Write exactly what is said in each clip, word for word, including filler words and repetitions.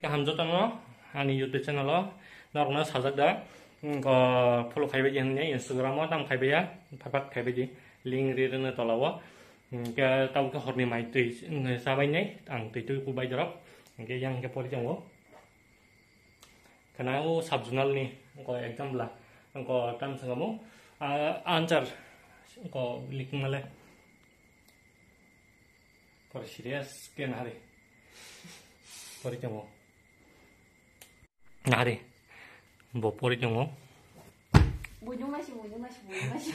Hamjotono ani YouTube channel o norokno sajak da. Ko follow khaibai di hwnwi Instagram o tam khaibai ya, phat phat khaibai di. Link ri rwno tola o. Hwnkhe tabuk khe horni mai twi chabai nai ang twi twi kubai dorok. Hwnkhe yang hwnkhe pori tongo. Khana o sub zonal ni ko exam bla ko tam sangamo answer ko likmale. Por serious ke nahari. Pori tongo. Nahari. Bo pori tongo. Bujung nasi, bujung nasi, bujung nasi.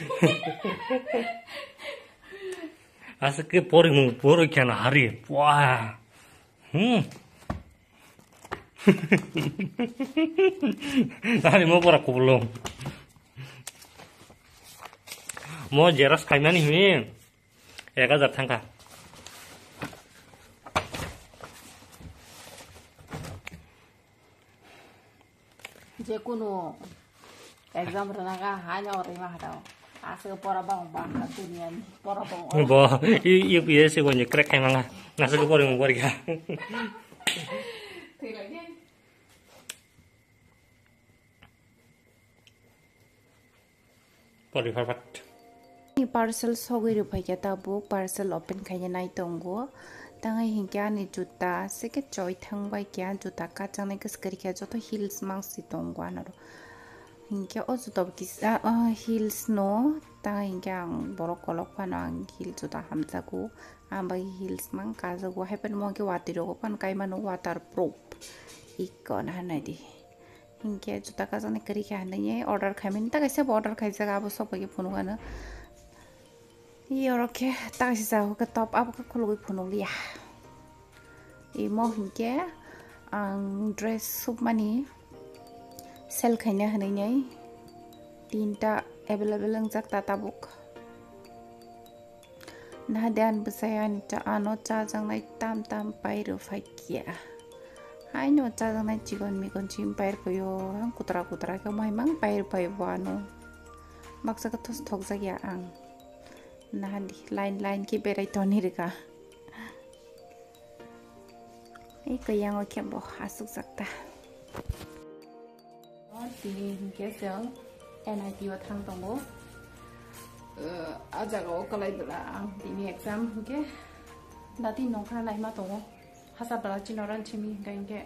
Asik ke pori mu, pori kya nahari. Wah. Hmm. Nahari mo pora kubulung. Mo jeras khaimani hini. Ek hajar thangkha. Jekunu exam rwna ga haino rima hatao. Aswk pora bang bang ha duniani pora bang. Bo U P S C gonje crack khai manga. Naswk pori mo pori ga. Thwi lai de. Pori phat phat. Ni parcel sogwi rwphaikha tabuk, parcel open khaina nai tongo. Tangwi hinkhe ani juta seke choi thangbai kha, juta kachanai kwswk kwrwi kha, joto heels mangsi tongo anoro. Hinkhe o juta bo kisa, ah, heels no, tangwi hinkhe ang borok kolok phano ang heel juta hamjago, ang bai heels mang kajago, haiphano mo hinkhe watwi rogo phano kaimano waterproof. Ikko na hanai di. Hinkhe juta kajaknai kwrwi khe hinwi order khaimani, ta kaisa bo order khaijak, abo sok bai khe phunuk ano. Oro khe ta kaisa jagao khe top, abo khe khulugwi phunukliya. Imo hinkhe ang dress submani sell khaina hinwi tinta available wngjak ta tabuk. Naha de ani bwsai ani cha-, ano chajaknai tam tam pai rw phai khe. Haino chajaknai chikon mikon chini pai rw phaio, ang kutra kutra khe mai mang pai rw phai bo ano. Baksa khe thos thok jak ya ang. Naha di line line khe berai toni rwkha. Ei khe yango khe bo aswk jak ta. Tini hinkhe chwng N I T o thang tongo. Ah, a jaga o kwlai bwla ang tini exam hinkhe dati nongkhorna naima tongo. Hasa bwla chini oro simi hinkhe hinkhe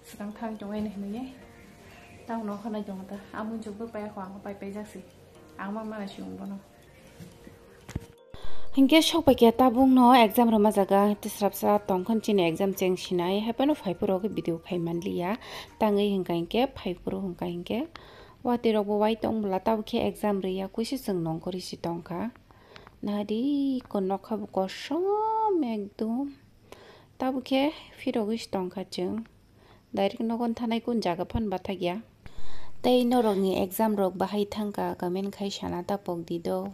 swkang thang tongo ene hinwi. Tamo nongkhornai tongo ta. Amoni jokbo paiya kho, ang pai paijak se. Ang ma mana si wng bono. Hinkhe sok pai khe tabuk no exam rwma jaga tisrapsa tongkha chini exam cheng sinai, haiphano phaiphuru khe video khai manliya. Tangwi hinkha hinkhe phaiphuru hinkha hinkhe watwi rok bo wai tong bwla tabuk khe exam rwya kuisa chwng nongkhorwi si tongkha. Nahadi ko nokha bo kosom ekdom tabuk khe phirogwi si tongkha chwng. Direct nogo thanai kun jaga phan bathakya. Tei norokni exam rok bahai thangkha comment khai sana ta pokdi do.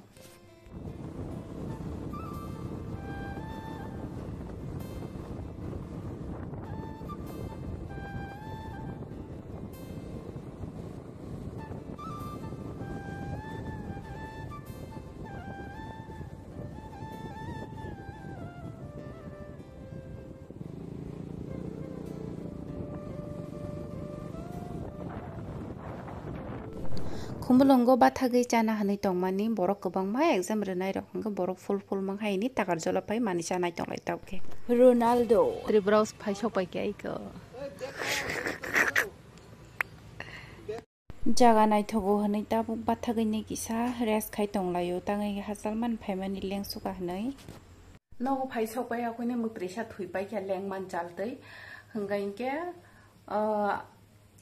Khumulwngo bathagwi chana hwnwi tongmani borok kwbangma exam rwnairok hwnkhe borok full full mankhai hwnwi takarjala pai manwi chanai tonglai tabukhe. Ronaldo. Tripura o phai sok pai khe aiko. Jaga naithogo hwnwi tabuk bathagwi ni kisa rest khai tonglaio, tangwi hachal man phaimani lengsuka hwnwi. Nogo phai sok pai, akhwini mwtwrwisa thwi pai khe lengman chaltwi. Hwnkha hinkhe, ah,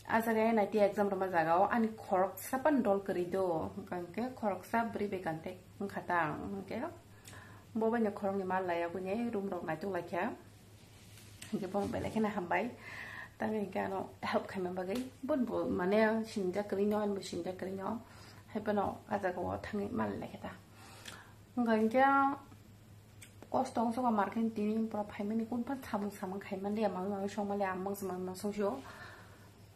a jaga N I T exam rwma jaga o ani khoroksa pan dol kwrwi do, hwnkha hinkhe khoroksa bwrwi bai contact wngkha ta ang, hinkhe bo bai ni khoroknwi mal laiya, buini room rok naitok laikha. Hinkhe bono belai kheno hambai. Tamo hinkhe ano help khaima bagwi. Bon bo mane ang sinijak kwrwino, ani bo sinijak kwrwino. Hai phano ah jaga o thangwi mal laikha ta. Hwnkha hinkhe kosto wngsuka market tini pura phaimani kun phan samung samung khaimani ya, mami mami songmani ya, mangsa mami mangsa sio.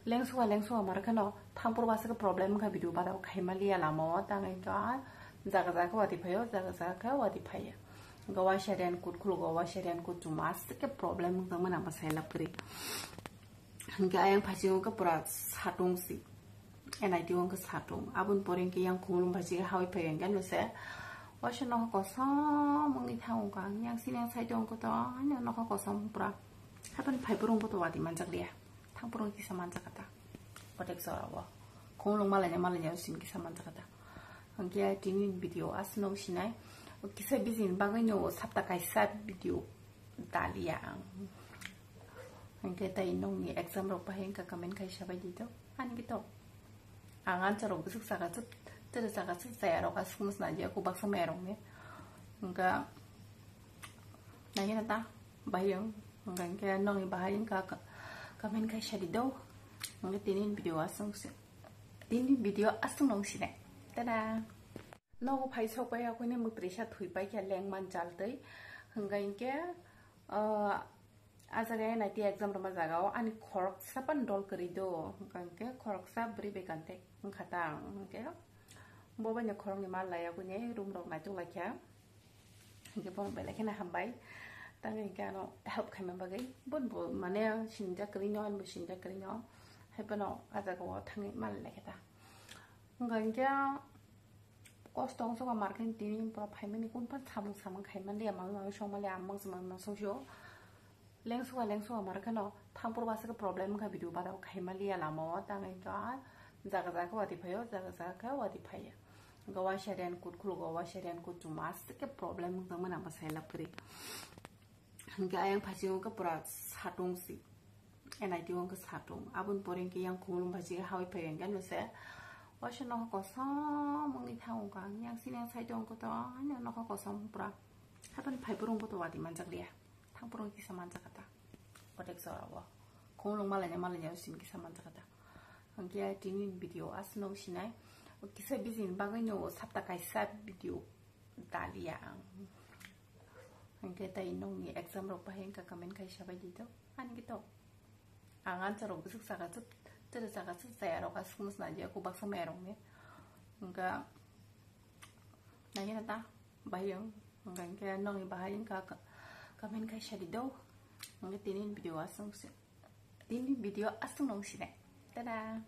Lengsuka lengsuka mar kheno thangpur basa khe problem wngkha video bada khaimaliya lama o, tang wngkha jaga jaga watwi phaio, jaga jaga khe watwi phaiya. Hwnkhe waisa raincoat khulugo, waisa raincoat chuma, aswk khe problem wngtangmani ang bwsai lab kwrwi. Hwnkhe ayang phaisingo khe pura satung si, N I T o wngkhe satung. Aboni pore hwnkhe yang khumulwng phaisi hawi phai hwnkhe nose waisa nokha kosom wngwi thango wngkha. Yang sini yang side o wngkha to, ano nokha kosom pura. Hapan phai phuru wngkha to wati manjak liya. Thang phuru kisa manjak kha ta. Kotek jora o. Khumulwng malaina malaina sin kisa manjak kha ta. Hwnkhe tini video aswk no sinai. Kisa bijin bagwi no sapta kaisa video daliya ang. Hwnkhe tai nokni exam rok bahai wngkha comment khai sabai di to. Ani khe to. Ang answer rok bwswk saka swk, tere saka swk chaya rok aswk mosna je kubak samaya rok ni. Hwnkha nai na ta bahai ang. Hwnkha hwnkhe nokni bahai wngkha ka-, comment khai sadi do. Hwnkhe tini video aswk se. Tini video aswk nong sinai. Tada. Nogo phai sok pai akuni mwtri sa thui pai khe leng man chal tei. Hwnkha hwnkhe, ah, A jaga N I T exam rwma jaga o ani khoroksa pan dol kwrwi do, hwnkha hwnkhe khoroksa bwrwi bai contact wngkha ta, hwnkhe bo bai ni khoroknwi mal laiya buini room rok naitok laikha, hwnkhe bono belai kheno hambai, tamo hwnkhe ano help khaima bagwi, bono bo mane sinijak kwrwi no, ani bo sinijak kwrwi no, hai phano a jaga o thangwi mal laikha ta, hwnkha hwnkhe. Kosto wng suka market tini pura phaimani kun pan samung samung khaimani ya mami mami songmali amang samang ma song sio. Leng suka leng suka market no thangpur basa ke problem kha video bada khaimali ya lama o tang ito a jaga jaga wati phaio jaga jaga wati phaiya. Gawa sharian kut khulu gawa sharian kut chuma aswk ke problem wng tang mana basa lap kri. Hingke ayang phasingo ke pura satung si. N I T o wngkha satung. Aboni pore hingke yang khumulwng bai chini hawi phai hingke ano se. Waisa nokha kosom wngwi thango wngkha. Yang sini yang side o wngkha to, ano nokha kosom pura. Hapan phai phuru wngkha to wati manjak liya. Thang phuru kisa manjak kha ta. Kotek jora o. Khumulwng malaina malaina sini kisa manjak kha ta. Hingke tini video aswk no sinai. Kisa bijin bagwi no sapta kaisa video daliya ang. Hingke tai nokni exam rok bahai wngkha comment khai sabai di to. Ani khe to. Ang answer rok bwswk saka swk, tere saka swk chaya rok aswk mosna je kubak samaya rok ni. Hingke nai na ta bahai ang. Hingke hingke nokni bahai wngkha ka-, comment khai sadi do. Hingke tini video aswk se, tini video aswk nong sinai. Tada.